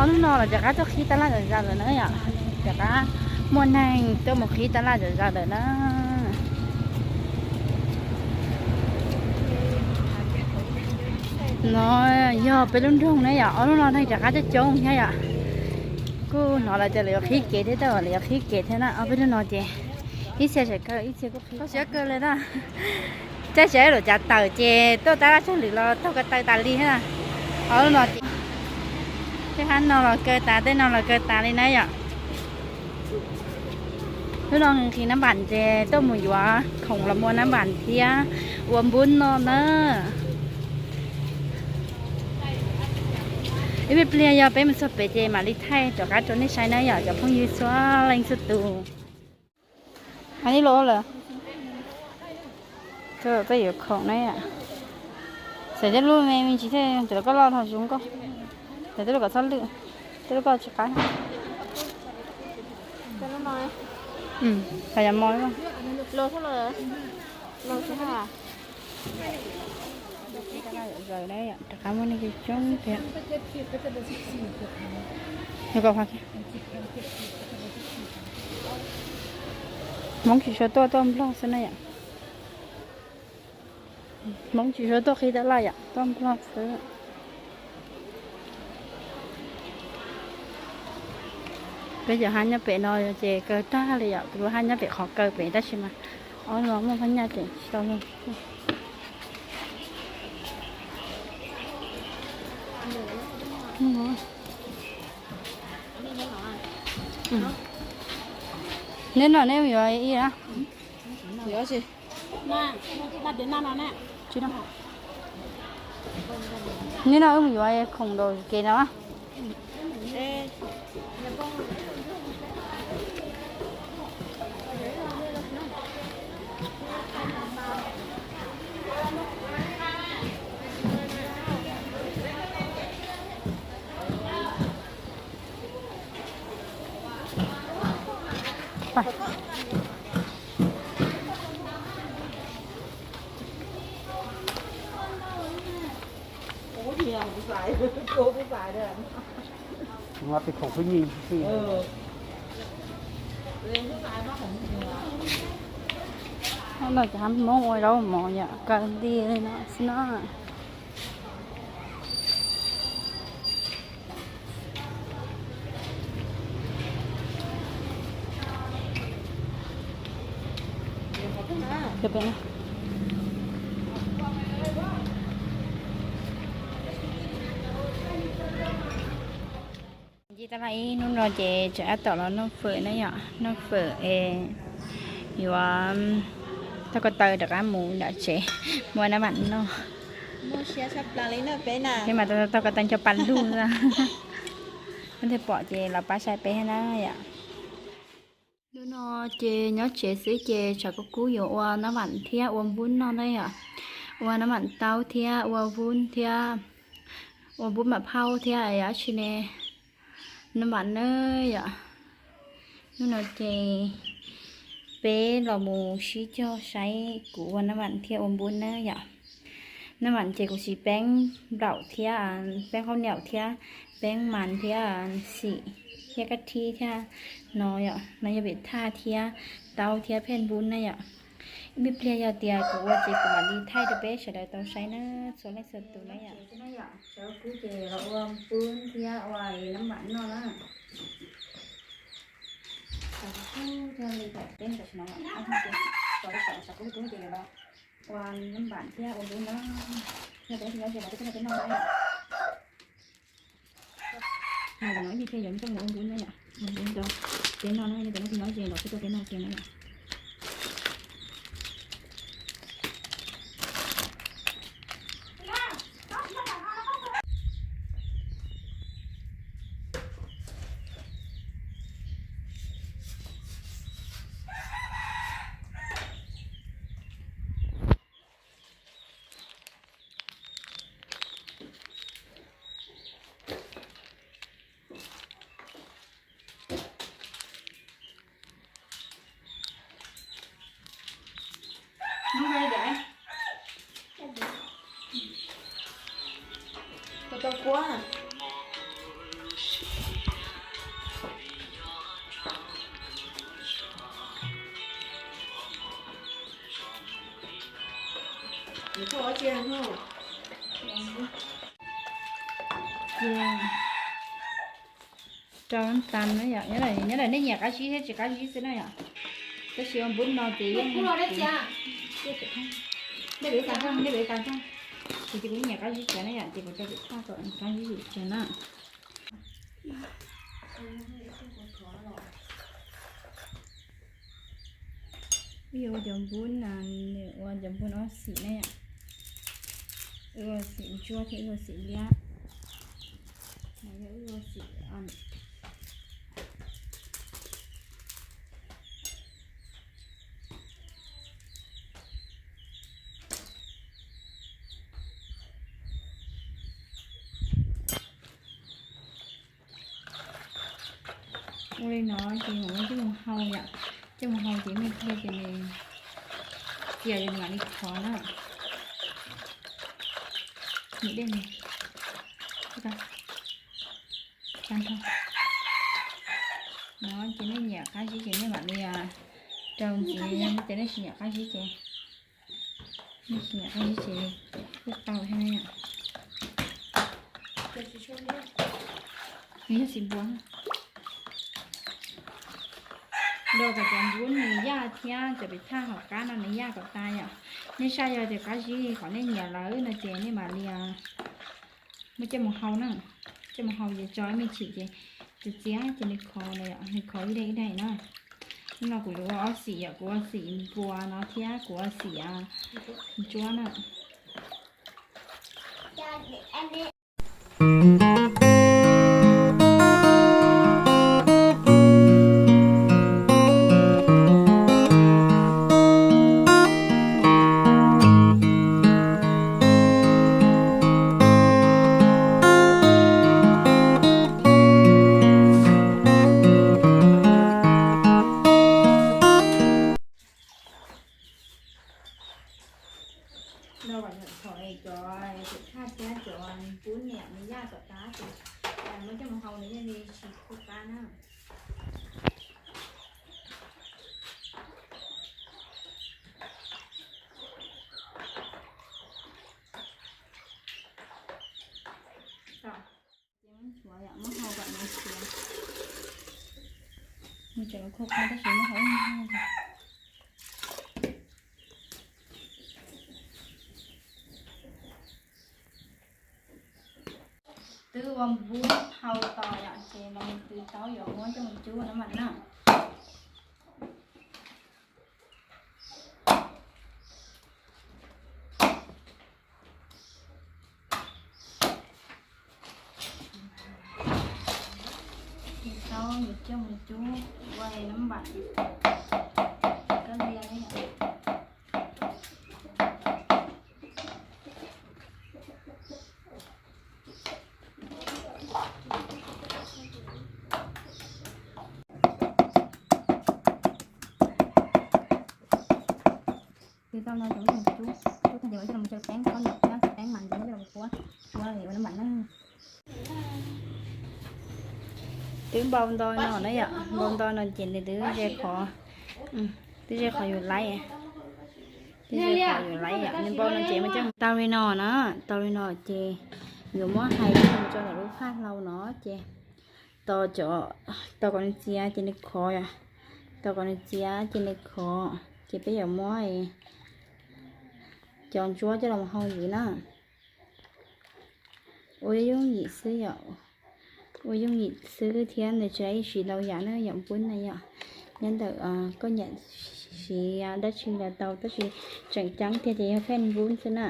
Ob hnub no los rov qab tuaj qhib tab laj zom zaws lawm na yom. Rov qab muaj neeg tuaj mus qhib tab laj zom zaws lawm na. No yog peb lub nroog na yom, ob hnub no neeg rov qab coob coob thiab yom. Kuj hnov lawv tias lawv yuav qhib kev thiab, lawv yuav qhib kev thiab na. Ob peb hnub no ces ib txhia tseem kawg, ib txhia kuj qhib siab kawg li na. Caij tsev luam cav tawm ces tuaj tab laj tsawg lwm los taug ko taw tas li thiab na. Ob hnub no ces tej hab no los kaw tas, tej no los kaw tas li na yom. Hnub no nqhis nab npam ces tuaj mus yuav khoom los muaj nab npam thiab ua npub noj na. Ib pliag yog peb mus txog pem ces mam li thaij rov qab rau nej saib na yom cov phooj ywg txhua leej txhua tus. Hais li los lawm. Tuaj yuav khoom na yom. Xaiv tej lub me me ntsis thiaj cov koj loj thaum zoo nkauj. Xaiv tej lub kom txhob lwj, tej lub koj tsis qab. Xaiv yam mo. Rov qab muaj neeg coob coob thiab. Hmoob tsis tshua tuaj, tuaj Nplog xwb na yom. Hmoob tsis tshua tuaj qhib tab laj yom, tuaj Nplog xwb. Peb cov hab nyob pem no ces kaw tag li yom, kuv lub hab nyob pem qhov kaw pem tab sis mas ob no muaj phab nyaj ces tsis tau luag. Neb no neb yuav ib a? Neb no wb mus yuav khoom rau kev no. Tus no cov Hmoob ua zaub mov yom, kaw nti li no xwb na. Nce tab laj ib hnub no ces tseem tab tom los noj fawm na yom, noj fawm es yuav taug ko taw rov qab mus nram tsev muaj nab npam noj. Peb mas taug ko taw nco pa lug, nej pom ces los pab saib peb na yom. Hnub no ces nyob tsev xwb ces tsam kuv kuj yuav ua nab npam thiab ua npub noj na yom. Ua nab npam taub thiab ua npub thiab, ua npub mam phauj thiab yom, tsis ne nab npam na yom. Hnub no ces peb los mus sib cog saib kuv ua nab npam thiab ua npub na yom. Nab npam ces kuv siv peeb nplaum thiab peeb khaub niam thiab peeb mas thiab xim thiab kab thib thiab no yom, no yog pem thaj thiab taub thiab phej npub na yom. Ib me pliag yog tias kuv ua ces kuv mam li thaij rau peb sawv daws tau saib na, txhua leej txhua tus na yom. Sawv kub ces los ua npub thiab ua nab npam noj na. Sawv kub thiaj li tam teb tam sim no, sawv kub ces los ua nab npam thiab ua npub na. Yog tias leej twg nyob ze los tuaj tuaj peb noj na. Tam no ib me pliag yog tuaj mus ua npub na yom, ua npub rau peb noj na, yog tias leej twg nyob ze los tuaj tuaj peb noj kiag na yom. Rau tas na yom, nyob ntawm nej nyiam qab zib thiab tsis qab zib xwb na yom. Tab sis ua npub no ces yeej, nej pem tas, ces kuv nyiam qab zib tsav na yom, ces kuv rau pem thaj kom qab zib tsav na. Wb yuav ua cov npub, nws ua cov npub no xim ne, wb ua xim ntsuab thiab wb ua xim liab, yog wb ua xim. Ua li no ces mam muab coj mus hau yom. Coj mus hau ces me pliag ces nws txias ces nws mam li khov na. Nim dej, no ces nej nyiam qab zib ces nej mam li rau ntxiv, ces nej tsis nyiam qab zib ces, nej tsis nyiam qab zib ces kuj tau thiab na yom. Nws yog xim npua. Rau kom cov npub nws yaj thiab cov pem thaj hauv qab no nws yaj kom tas yom. Nej saib yog tias qab zib li qhov nej nyiam lawm no ces nej mam li muab coj mus hau na. Coj mus hau ces tso ib me chim ces txias txias ces nws khov na yom, nws khov ib daim ib daim na. Hnub no kuv yuav ua ob xim yom, kuv ua xim npua no thiab kuv ua xim ntsuab na. No kom nyuam qhuav cov pem thaj thiab cov npub niam nws yaj kom tas ces muab coj mus hau nws thiaj li tsis khuv qab na. Ces muab nchuav yom, muab hau kom nws siav. Nws tseem khuv qab tab sis muab hau. Twb ua npub hau tos yom, ces los mus tw taub yuav muab coj mus cub na mas na. Tw taub yuav coj mus cub ua nab npam kab lia na yom. Tw tau no ces muab coj los cub, cub tag ces muab coj los mus cawv peeb, khaub ncaws thiab cawv peeb mas ces muab coj los mus kuab, kuab ua nab npam na. Twb npau ntau no na yom, npau ntau no ces nws twb ze qhov, twb ze qhov yus laib, twb ze qhov yus laib yom, nws npau no ces muab coj tau li no na, tau li no ces yuav muab hais coj mus tso ntawm lub phaj hlau no ces tos, tos kom nws txias ces nws khov, tos kom nws txias ces nws khov ces peb yuav muab cov ntsuab coj los hau ntxiv na. Ua yooj yim xwb yom, ua yooj yim xwb thiab nws tsis ib siv ntau yam na yom, npub na yom. Nyob ntawm koj nyiam siv dab tsi los tau tab sis tseem ceeb tiag ces yog pheej npub xwb na.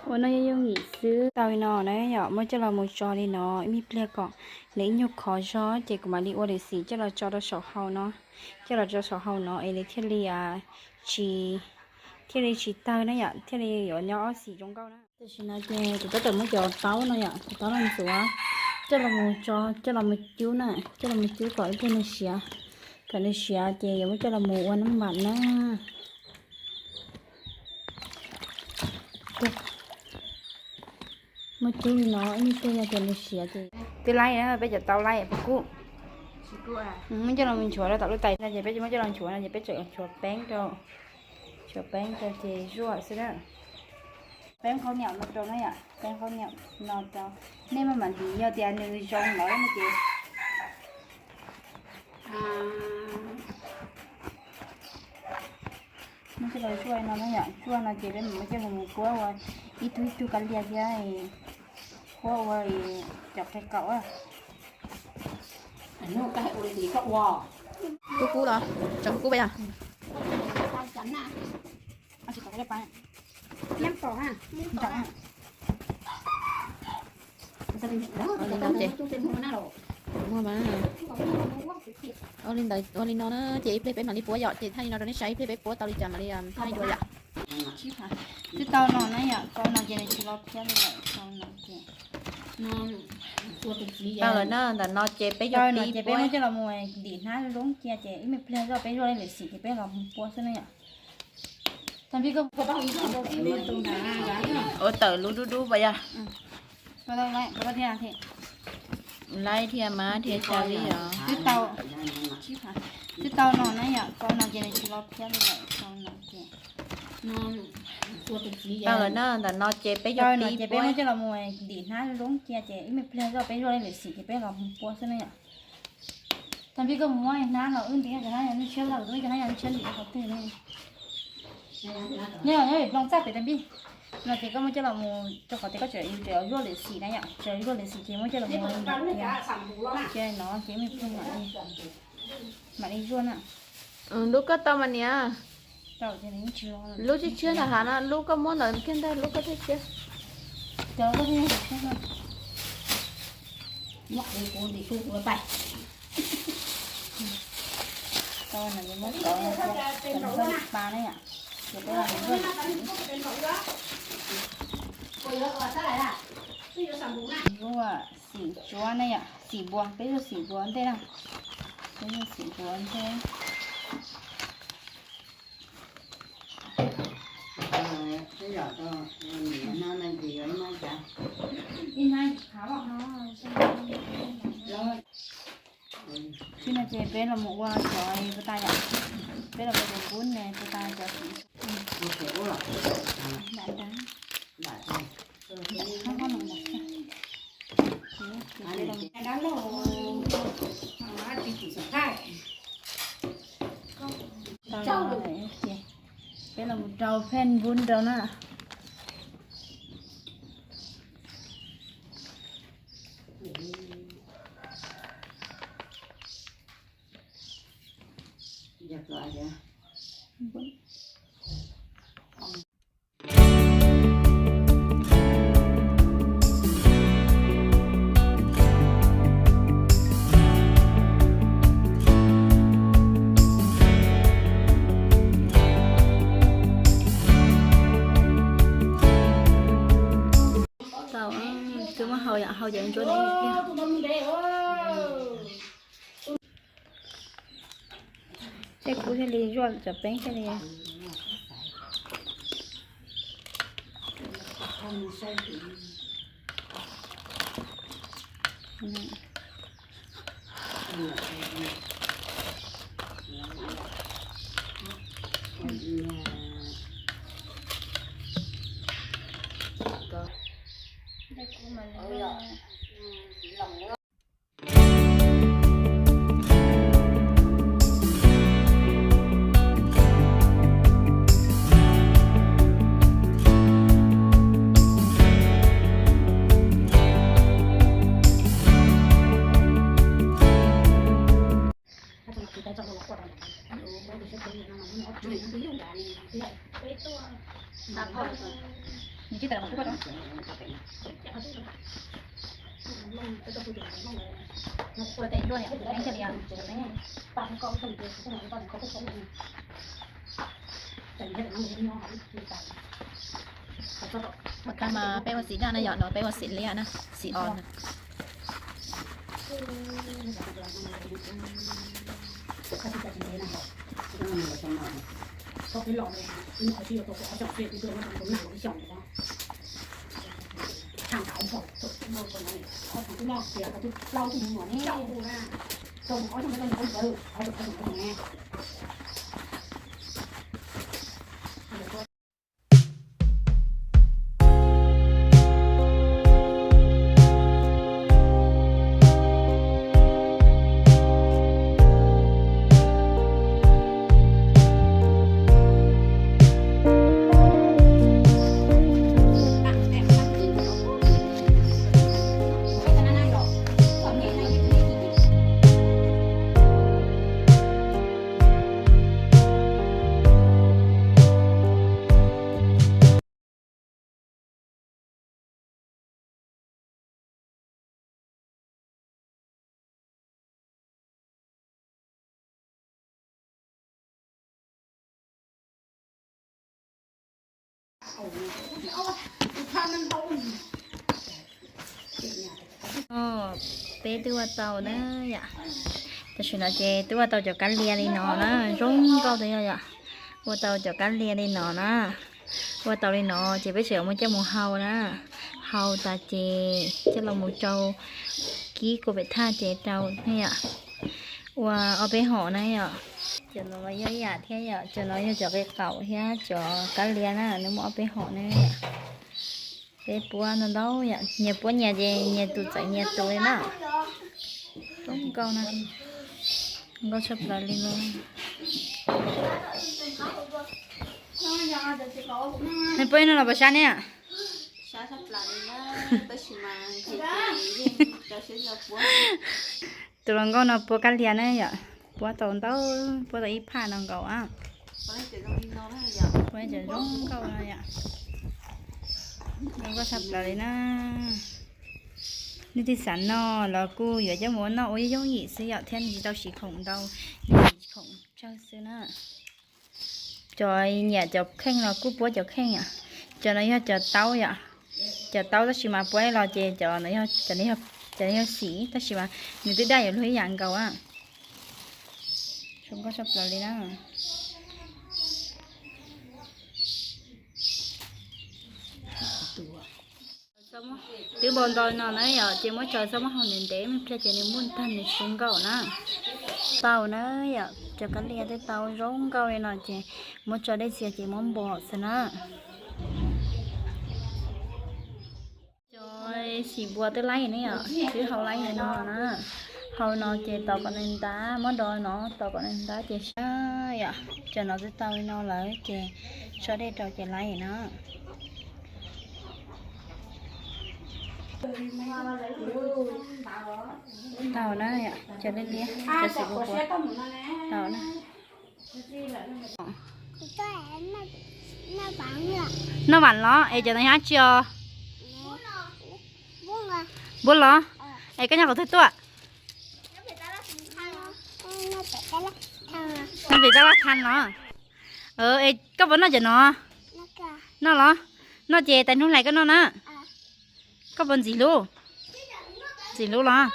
Ua no yooj yim xwb tau li no na yom, muab coj los mus tso li no ib me pliag kom nws ib nyuag khov zog ces kuv mam li ua lwm xim coj los tso rau saum hau no, coj los tso saum hau no es nws thiaj li tsis, thiaj li tsis tawg na yom, thiaj li yuav nyob ob xim zoo nkauj na. Tam sim no ces kuv tab tom muab cov taub no yom, cov taub no ntxuav coj los mus tso, coj los mus cub na, coj los mus cub kom ib pliag nws siav, kom nws siav ces yuav muab coj los mus ua nab npam na. Muab cub li no ib me pliag yog tias nws siav ces twb laib na, peb cov taub laib peb kuj muab coj los mus nchuav rau tom lub tais no ces peb muab coj los nchuav no ces peb tseem nchuav peeb rau. Cov peeb rau ces zuaj xwb na. Peeb qhov niam no rau na yom, peeb qhov niam no rau. Nej maj mam ntim, yog tias nws zoo lawm no ces muab coj los zuaj no na yom, zuaj no ces peb mam muab coj los mus puab ua ib tug ib tug kav liam thiab puab ua cov qe qaum. Kub kub los tsoom kub peb yog. Muaj mas, ua li ntawd, ua li no na ces ib pliag peb mam li puab yom, ces thaij li no rau nej saib, ib pliag peb puab tau li cas mam li thaij dua yom. Twb tau no na yom, tau no ces nws tsis lo phiab li lawm, tau no ces tau lawm na, ntawm no ces peb yuav tau no ces peb muab coj los mus ntim hnab zoo cia ces ib me pliag zoj peb zuaj li lwm xim ces peb los mus puab xwb na yom. Ua tawm lub dub dub pas yog. Laib thiab mas thiaj xya li os. Twb tau no na yom, tau no ces nws tsis lo phiab li lawm, tau no ces tau lawm na, ntawm no ces peb yuav tau no ces peb muab coj los mus ntim hnab zoo cia ces ib me pliag zoj peb zuaj li lwm xim ces peb los mus puab xwb na yom. Tag npib koj mus muab hnab no wb ntim cov hnab yog nej tshiab, kuv twb muab cov hnab yog nej tshiab ntim qhov twg ne. Nyob nyob vim ploog txaj pem tag npib no ces koj muab coj los mus rau qhov tias koj tseem yuav zuaj lwm xim na yom, tseem zuaj lwm xim ces muab coj los mus ntawm tias, ces no ces me ploog mam li, mam li zuaj na. Lub koj tau mas niam. Lub tshiab tshiab ntawd hav no, lub koj muab ntawd kiag ntag, lub koj thaij tshiab. Tau no ces muab tau, tau pa na yom, ces peb los zuaj xim tsuab na yom, xim tsuab, peb zuaj xim npua ntej na, peb zuaj xim npua ntej. Ib hnab khav los no. Tib no ces peb los mus ua cov puas tas yom, peb los ua cov kub ne puas tas cov xim. Peb los mus rau phej npub rau na. Tau, twb muab hau yom, hau cov ntsuab no ib pliag. Tej kub thiaj li zuaj, cov peeb thiaj li. Mas peb ua xim daj na yom, no peb ua xim liab na, xim os na. Peb twb ua tau na yom. Tam sim no ces twb ua tau cov kab lia li no na, zoo nkauj tas yog yom. Ua tau cov kab lia li no na. Ua tau li no ces peb tseem muab coj mus hau na. Hau tas ces coj los mus rau kib kua pem thaj ces rau ne yom. Ua ob peb hom na yom. Cov no los yog ib yam thiab yom, cov no yog cov qe qaum thiab cov kab lia na, nws muaj ob peb hom na yom. Peb puab ntau ntau yom, nyias puab nyias ces nyias tus txawm nyias tus li na. Zoo nkauj na, nkauj tshaj plaws li no. Nej puab ib no los puas sab ne? Tus hluas nkauj no puab kab lia na yom, puab tau ntau, puab tau ib phaj no nkaus a. Puab cov zoo nkauj no yom, zoo nkauj tshaj plaws li na. Nej twg xav noj los kuj yuav coj mus ua noj ua yooj yim xwb yom, thiab nws tsis tau siv khoom ntau, nws siv khoom tsawg xwb na. Cov nyiam cov kheej los kuj puab cov kheej yom. Cov no yog cov taub yom. Cov taub tab sis mas puab los ces cov no, cov no yog xim tab sis mas nws twb daj yuav luag ib yam nkaus a. Zoo nkauj tshaj plaws li na. Twb npau ntau no na yom, ces muab tso txhob muab hau ntev ntev, pliag ces nws muaj tag nws zoo nkauj na. Tau na yom, cov kab lia twb tau zoo nkauj li no ces muab tso dej txias ces muab npog xwb na. Cov xim npua twb laib ne yom, twb hau laib li no na. Hau no ces tos kom nws ntab, muab do no tos kom nws ntab ces sab yom. Cov no twb tau li no lawm ces tso dej rau ces laib na. Tau na, cov liab liab, cov xim npua, tau na. Noj vam los es cov no yog dab tsi os? Npua los? Es koj nyob qhov twg tuaj? Noj pem tab laj thaj los? Es koj puas noj cov no? Noj los? Noj ces tais hnub hlais koj noj na. Koj puas ntxim hlub? Ntxim hlub los?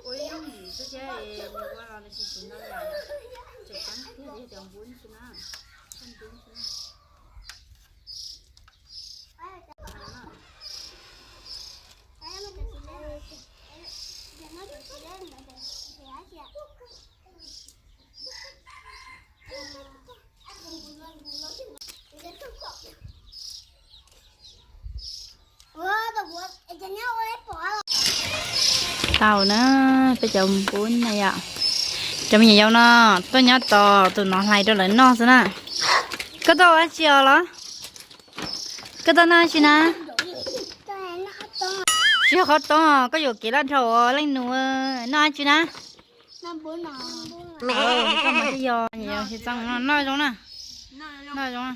Ua ib lub ntxim xwb thiab, ua los nws tsis siv ntau yam, tseem ceeb tiag tiag cov npua xwb na. Tau na, peb cov npua na yom. Cov me nyuam yaus no tuaj nyob tos tus no hlais rau lawv noj xwb na. Koj tuaj ua dab tsi os los? Koj tuaj noj dab tsi na? Tsis yog qhov toob, koj yuam kev loj dhau leej nus, noj dab tsi na? Koj mas twb yog, yog tsis txeeb, noj zoo na. Noj zoo na.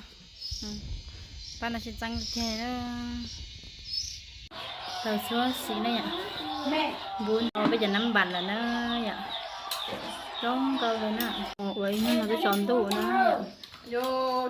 Pab no tsis txeeb tiag. Tau xuab xim na yom. Npua no peb cov nab npas lawm na yom. Zoo nkauj li na. Ua ib hnub no twb tsaus ntuj na yom.